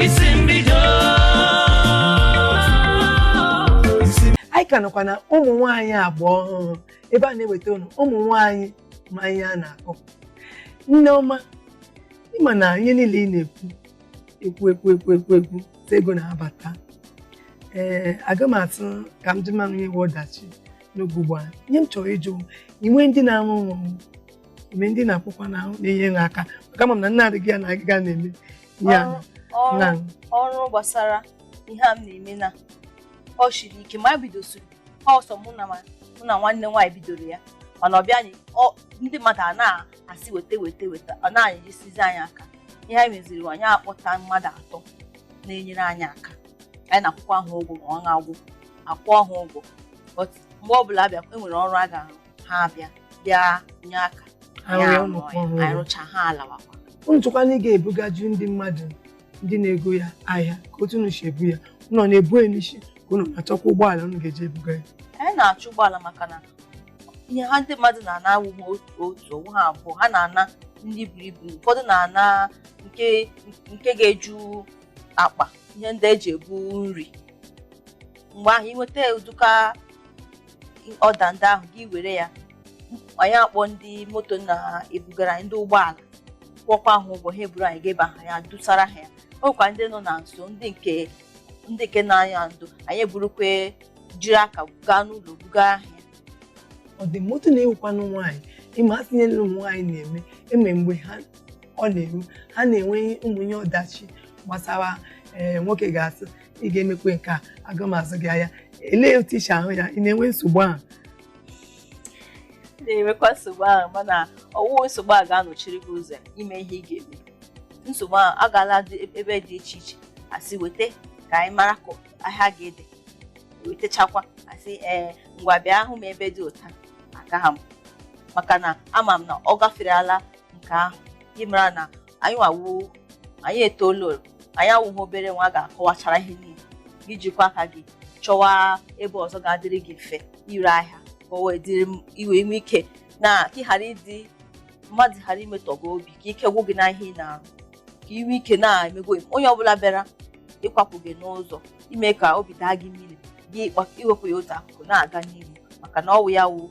Isi mbido. Anyị ka nọkwa na ụmụ nwaanyị agba ọhụrụ, ebe a na-eweta ụnụ ụmụ nwaanyị ma ihe a na-akọ. Nneọma, ịma na ihe niile ị na-ekwu ekwu ekwu ekwu ekwu ekwu sị ego na-abata. Ee, aga m atụ ka m jụ mmanụ ihe bụ ọdachi n'oge ugbu a. Ihe m chọrọ ịjụ, inwe ndị na-arụ ọrụ, ime ndị na-akwụkwa na na-enyere aka, maka ama m na nna adịghị ya na agịga na-eme ya. Ọrụ na ọrụ gbasara ihe a m na-eme na ọ shiri ike, ma bidosiri ọsọ mụ na nwanne m nwaanyị bidoro ya, mana ọ bịa anyị ndị mmadụ a na-asị weta, weta, weta, ọ na-anyejisizi anyị aka. Ihe anyị meziri, anyị akpọta mmadụ atọ na-enyere anyị aka. Anyị na-akwụkwa ha ụgwọ, ma ọ na-agwụ akwụọ ha ụgwọ. But mgbe ọbụla abịa e nwere ọrụ a ga-arụ, ha abịa bịa nye aka. Arụ anyị ya arụọ ụnụ ya, kpọọ anyị ụgwọ. rụcha, ha alawakwa. Unu chọkwa na ị ga-ebugaju ndị mmadụ, ndị na-ego ya ahịa, ka otu unu si ebu ya, unu ọ na-ebu ya n'isi, ka unu na-achọkwa ụgbọala unu ga-eji ebuga ya? Anyị na-achọ ụgbọala, maka na ihe ha ndị mmadụ na-ana awụghị otu otu, onwe ha abụọ. Ha na-ana ndị buru ibu, ụfọdụ na-ana nke ga-eju akpa, ihe ndị eji ebu nri. Mgbe ahụ inweta ụdịka ọda ndị ahụ, gị were ya. Anyị akpọ ndị moto na-ebugara anyị, ndị ụgbọala, kwụọkwa ha ụgwọ, ha eburu anyị ga ebe ahụ ya dusara ha ya. O nwekwa ndị nọ na nso, ndị nke na-anya ndụ, anyị eburukwe jiri aka gaa n'ụlọ buga ahịa. Ọ dị moto na-ewukwanụ nwaanyị. Ịma asị nyere ụmụ nwaanyị na-eme eme mgbe ha ọ na-eru, ha na-enwe ụmụ ihe ọdachi gbasara ee nwoke ga-asị ị ga-emekwe nke a, aga m azụ gị ahịa. Elee otu isi ahụ ya? Ị na-enwe nsogbu ahụ? Na-enwekwa nsogbu ahụ, mana ọwụwa nsogbu a ga-anọchiri gị ụzọ ime ihe ị ga-eme. Nsogbu ahụ agaala dị ebe dị iche iche, asị weta ka anyị mara ka ahịa ga-ede, wetachakwa, asị ee, ngwa bịa hụ m ebe dị ụta. Agaghị m, maka na ama m na ọ gaferela nke ahụ. Gị mara na anyị wawu, anyị etoola, anyị awụghị obere nwa ga-akọwachara ihe niile. Gị jikwa aka gị chọwa ebe ọzọ ga-adịrị gị mfe ire ahịa, ka o wee dịrị iwe nwee ike na ka ị ghara ịdị mmadụ ghara imetọ gị obi, ka ike gwụ gị n'ahịa ị na-arụ, ka ị nwee ike na-emego. Onye ọbụla bịara ịkwapụ gị n'ụzọ, ime ka obi daa gị mmiri, gị iwepụ ya otu akụkụ na-aga n'ihu, maka na ọwụ ya wụ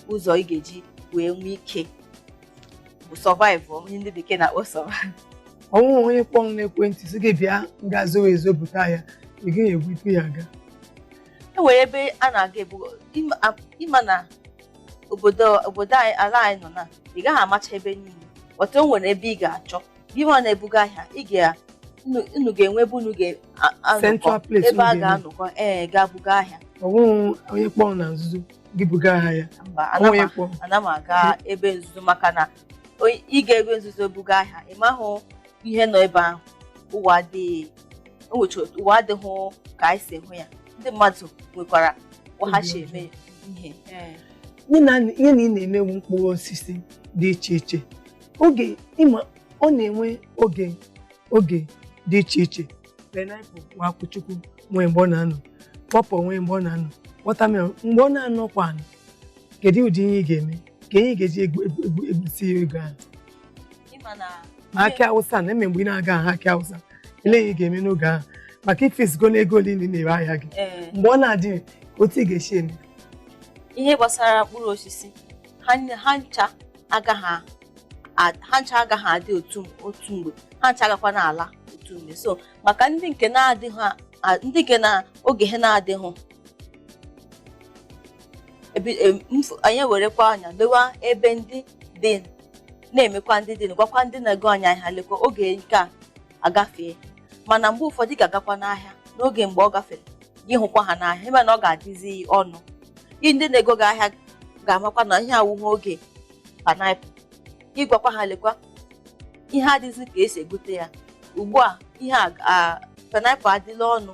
ụzọ ị ga-eji wee nwee ike bụ survive, onye ndị bekee na-akpọ survive. Ọnwụ onye kpọọ m n'ekwentị sị gị bịa nga zowe ezopụta ya, ị gaghị ebupụ ya aga? E nwere ebe a na-aga ebu. Ịma na obodo anyị, ala anyị nọ na ị gaghị amacha ebe niile ọtụ. O nwere ebe ị ga-achọ gị nwa na-ebuga ahịa, ị ga unu ga-enwe ebe unu ga-anọkọ. Central place. Ebe a unu ga-eme. ga-anọkọ, ee, ga-buga ahịa. Ọnwụ onye kpọọ na nzuzo gị buga ha ya? Mba. Ọnwụ onye kpọọ? Ana m aga ebe nzuzo, maka na ịga ebe nzuzo buga ahịa, ị mahụ ihe nọ ebe ahụ. Ụwa adịghị o nwechara, ụwa adịghị ka anyị si hụ ya. Ndị mmadụ nwekwara ha si eme ihe. Ee. Ihe na ị na-emewu mkpụrụ osisi dị iche iche, oge ịma ọ na-enwe oge dị iche iche. Pineapple nwa akwụchukwu nwee mgbe ọ na-anọ, pawpaw nwee mgbe ọ na-anọ, watermelon mgbe ọ na-anọkwa anọ. Kedu ụdị ihe ị ga-eme ka ihe ị ga-eji egbusi ya ego ahụ? Ịma na Ma akị awụsa na-eme mgbe ị na-aga ahụ akị awụsa, elee ihe ị ga-eme n'oge ahụ, maka ifesigo n'ego ole ị na-ere ahịa gị? Ee. Mgbe ọ na-adịghị, otu ị ga-esi eme? Ihe gbasara mkpụrụ osisi, ha ncha agaghị adị otu mgbe, ha ncha agakwa n'ala otu mgbe. So maka ndị nke na-adịghị ndị nke na oge ha na-adịghị anyị ewerekwa anya lewa ebe ndị dị na-emekwa, ndị dị gwakwa ndị na-ego anyị ahịa, lekwa oge nke a agafee. Mana mgbe ụfọdụ ị ga-agakwa n'ahịa n'oge mgbe ọ gafere, gị hụkwa ha n'ahịa, ịma na ọ ga-adịzi ọnụ. Ndị na-ego gị ahịa ga-amakwa na ihe awụghị oge pineapple. Gị gwakwa ha, lekwa ihe adịghịzị ka esi egote ya ugbu a, ihe a pineapple adịla ọnụ,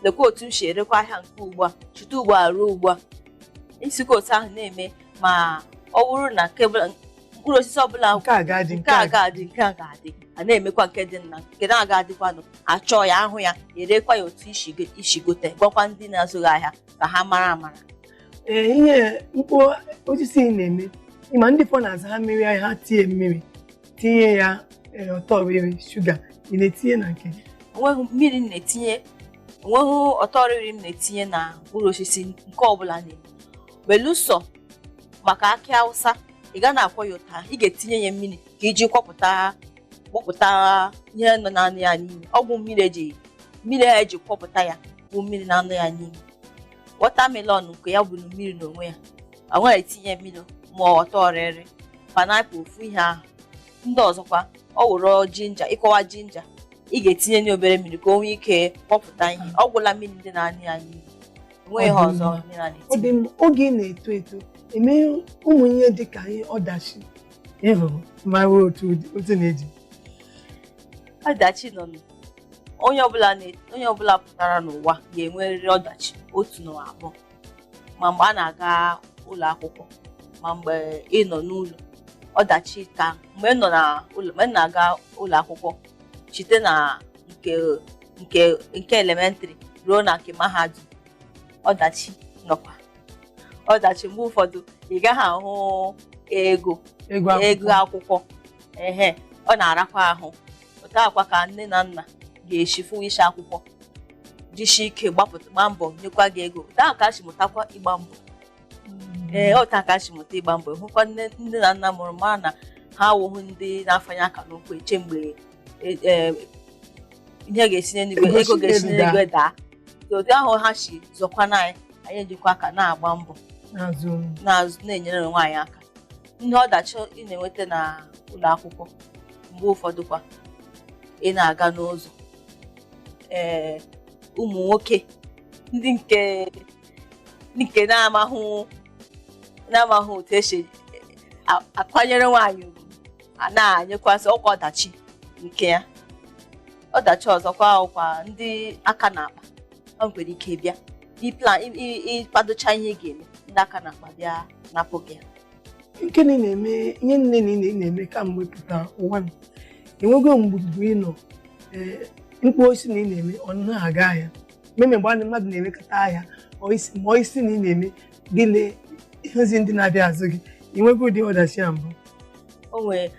lekwa otu m si erekwa ahịa nke ugbu a, chute ugbu a ruo ugbu a. Isikwa otu ahụ na-eme, ma ọ bụrụ na nke mkpụrụ osisi ọbụla Nke a ga-adị. Nke a ga-adị, nke a ga-adị, a na-emekwa nke dị na nke na-aga adịkwanụ, achọọ ya, ahụ ya, erekwa ya otu isi gote, gwakwa ndị na-azụghị ahịa ka ha mara amara. Ee, ihe mkpụrụ osisi ị na-eme, ịma ndị fọ na-aza ha mmiri ahịa, ha tinye mmiri, tinye ya ọtọ riri shuga, ị na-etinye na nke gị? Onweghị mmiri m na-etinye, onweghị ọtọrịrị m na-etinye na mkpụrụ osisi nke ọbụla na-eme belụsọ maka akị awụsa. Ị ga na-akwọ ya ụta, ị ga-etinye ya mmiri ka iji kwọpụta kwọpụta ihe nọ na-anụ ya n'ime. Ọgwụ mmiri eji mmiri a eji kwọpụta ya bụ mmiri na-anụ ya n'ime. Watermelon nke ya bụ mmiri n'onwe ya, ọ nweghị etinye mmiri ma ọtọ ọrịrị. Pineapple, ofu ihe ahụ. Ndị ọzọkwa, ọ wụrụ ginger, ịkọwa ginger, ị ga-etinye n'obere mmiri ka o nwee ike kpọpụta ihe. Ọ gwụla mmiri ndị na-anụ ya n'ime, enweghị ihe Ọ dị ọzọ mma. mmiri a Ọ na-etinye. dị mma. Oge ị na-eto eto, eme ụmụ ihe dị ka ihe ọdachi ịhụrụ ma nwee otu na-eji Ọdachi nọ onye ọbụla pụtara n'ụwa ga-enwerịrị ọdachi otu na abụọ, ma mgbe a na-aga ụlọ akwụkwọ, ma mgbe ị nọ n'ụlọ. Ọdachi ka mgbe ị nọ na ụlọ, mgbe m na-aga ụlọ akwụkwọ, site na nke elementịrị ruo na nke mahadum, ọdachi nọkwa. Ọdachi mgbe ụfọdụ, ị gaghị ahụ ego. Ego ego akwụkwọ. Akwụkwọ, ehe, ọ na-arakwa ahụ. Otu akwa ka nne na nna ga-esi fụ isi akwụkwọ, jisie ike gbapụta, gbaa mbọ nyekwa gị ego. Otu ahụ ka a si mụtakwa ịgba mbọ. Ee, otu ahụ ka a si mụta ịgba mbọ. Hụkwa nne na nna mụrụ mara na ha awụghị ndị na-afanye aka n'ụkwụ eche mgbe ihe ga-esi n'eluigwe ego ego si ga-esi n'elu daa. n'eluigwe daa. Otu ahụ ha si zọkwana anyị, anyị ejikwa aka na-agba mbọ n'azụ. Na-azụ, na-enyere onwe anyị aka. Ihe ọdachi ị na-enweta na ụlọ akwụkwọ, mgbe ụfọdụ kwa ị na-aga n'ụzọ, ee, ụmụ nwoke ndị nke na-amahụ otu esi akwanyere nwaanyị ugwu, a na-anyekwasị ọkwa ọdachi nke ya. Ọdachi ọzọkwa ọkwa ndị aka na-akpa, ọ nwere ike bịa ịplan ịkwadocha ihe ị ga-eme, ndị aka na-akpa bịa napụ gị ya. Nke na ị na-eme ihe nne na ị na-eme kamgbe pụta ụwa m, enwego mgbe ị nọ, ee, mkpụrụ osisi na ị na-eme ọ naghị aga ahịa, meme mgbe mmadụ na-emekọta ahịa ma ọ isi na ị na-eme gị lee ihuzi ndị na-abịa azụ gị, enwego ụdị ọdachi a mbụ? O nwere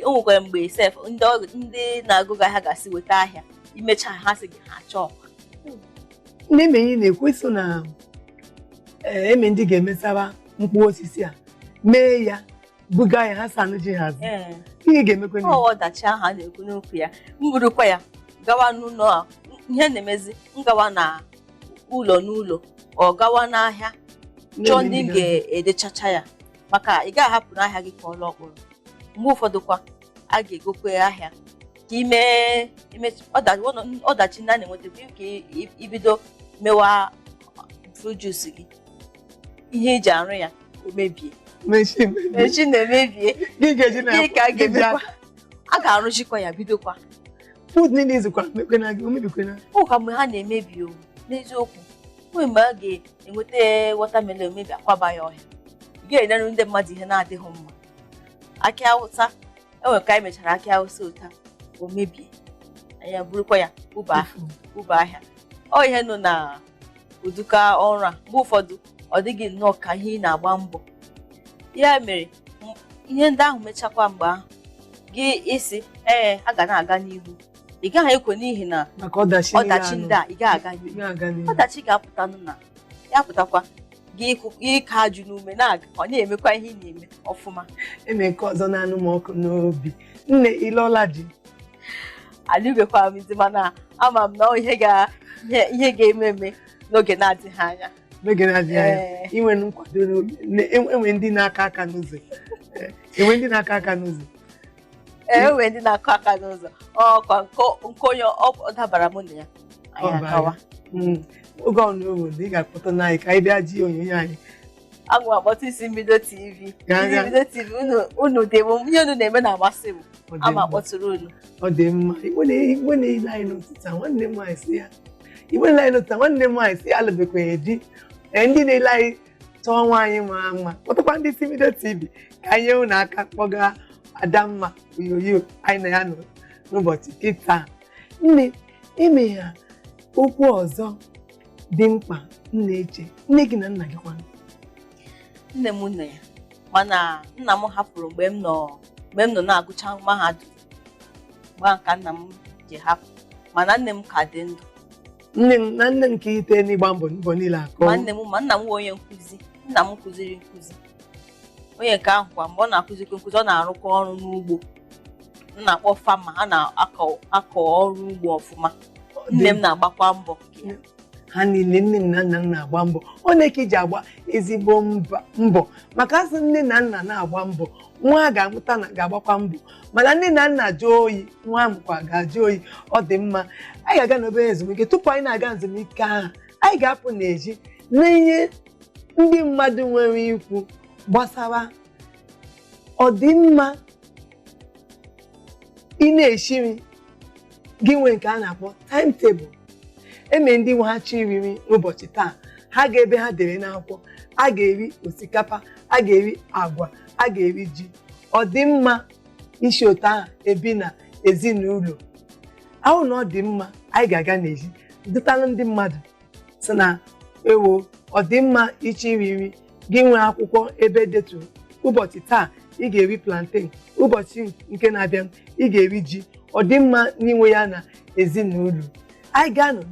o nwekwara mgbe sef ndị na-agụgụ ahịa ga-asị weta ahịa, imecha ha sị gị ha chọọ. Ndị eme ihe na-ekwu so na, ee, eme ndị ga-emesara mkpụrụ osisi a mee ya buga ya, ha sanụ ji hazi ihe ga-emekwa ọ ọdachi ahụ a na-ekwu n'okwu ya, m burukwa ya gawa n'ụlọ a, ihe na-emezi m gawa na ụlọ n'ụlọ, ọ gawa n'ahịa chọọ ndị m ga-edechacha ya, maka ị gaghị ahapụ n'ahịa gị ka ọ lọọ ọkpụrụ. Mgbe ụfọdụ kwa a ga-egokwe ahịa ka ime ọdachi ndị a na-enweta bụ ka ibido mewa fruit juice gị, ihe eji arụ ya o mebie. Mechi. Mechi na-emebie. Gị ga-eji na Gịnị ka a ga-emekwa? A ga-arụzikwa ya, bidokwa. Food niile izụkwa mekwena gị omebikwena. Ụka mgbe ha na-emebi o, n'eziokwu, nwee mgbe a ga-enweta watermelon mebi, akwaba ya ọhịa. Ị ga-enyerụ ndị mmadụ ihe na-adịghị mma. Akị awụsa enwere ka anyị mechara akị awụsa ụta, o mebie, anyị eburukwa ya buba ahịa. Ọ ihe nọ na ụdịka ọrụ a, mgbe ụfọdụ ọ dịghị nnọọ ka ihe ị na-agba mbọ ya mere. Ihe ndị ahụ mechakwa, mgbe ahụ gị isi ee, a ga na-aga n'ihu, ị gaghị ekwe n'ihi na maka ọdachi niile ọdachi anụ. Ndị a ị gaghị aga Ị n'ihu. gaghị aga n'ihu. Ọdachi ga-apụtanụ na ya pụtakwa gị, ịka ajụ n'ume na-aga, ọ na-emekwa ihe ị na-eme ọfụma. Eme nke ọzọ na-anụ m ọkụ n'obi, nne, ịlọla di? Alụbekwa m di, mana ama m na ọ ihe ga-eme eme n'oge na-adịghị anya. N'oge na-adịghị anya. Ee. Inwe nkwado enwe ndị na-aka aka n'ụzọ. Ee, enwe ndị na-aka aka n'ụzọ. Ee, enwere ndị na-akụ aka n'ụzọ. Ọkwa nke onye ọ dabara mụ na ya, anyị Ọ bara. agawa. Oge ọ na obodo ị ga-akpọta n'anyị ka anyị bịa ji onyonyo anyị. Agụ akpọta Isi Mbido TV. Gaa, Isi gaa. Mbido TV, unu dị m, ihe unu na-eme na-amasị m. Ọ dị Ama mma. akpọtụrụ unu. Ọ dị mma. Igbo na-ele anyị n'ụtụtụ a, nwanne m nwaanyị sị ya, Igbo na-ele anyị n'ụtụtụ a, nwanne m nwaanyị sị ya alụbekwaghị di. Ee, ndị na-ele anyị chọọ nwaanyị mara mma, kpọtakwa ndị Isi Mbido TV ka anyị nye unu aka kpọga Adamma onyonyo anyị na ya nọ n'ụbọchị kịta. Nne, ime ya okwu ọzọ dị mkpa m na-eche, nne gị na nna gị kwanụ? Nne m nọ ya, mana nna m hapụrụ mgbe m nọ na-agụcha mahadum. Mgbe ahụ ka nna m ji hapụ. Mana nne m ka dị ndụ. Nne m na nne nke ite n'ịgba mbọ mbọ niile akọ. Ma nne m ma nna m wụ onye nkụzi. Nna m kụziri nkụzi. Onye nke ahụ kwa, mgbe ọ na-akụzikwa nkụzi, ọ na-arụkwa ọrụ n'ugbo m na-akpọ farmer. A na-akọ akọ ọrụ ugbo ọfụma. Nne m na-agbakwa mbọ nke ya. Ha niile, nne m na nna m na-agba mbọ. Ọ na-eke iji agba ezigbo mbọ maka asị nne na nna na-agba mbọ, nwa a ga-amụta na ga-agbakwa mbọ. Mana nne na nna jụọ oyi, nwa amụkwa ga-ajụ oyi. Ọ dị mma, anyị ga-aga n'obere ezumike. Tupu anyị na-aga ezumike ahụ, anyị ga-apụ n'ezi n'ihe ndị mmadụ nwere ikwu gbasara ọdịmma ị na-esi nri gị nwee nke a na-akpọ timetable. Eme ndị nwe ha chi iri nri n'ụbọchị taa, ha ga-ebe ha dere n'akwụkwọ, a ga-eri osikapa, a ga-eri agwa, a ga-eri ji. Ọ dị mma isi otu ahụ ebi na ezinụlọ ahụ na ọ dị mma? Anyị ga-aga n'ezi dụtalụ ndị mmadụ sị na ewo, ọ dị mma ichi iri nri gị nwee akwụkwọ ebe detu ụbọchị taa ị ga-eri plantain, ụbọchị nke na-abịa ị ga-eri ji. Ọ dị mma n'inwe ya na ezinụlọ? Anyị ga-anọ.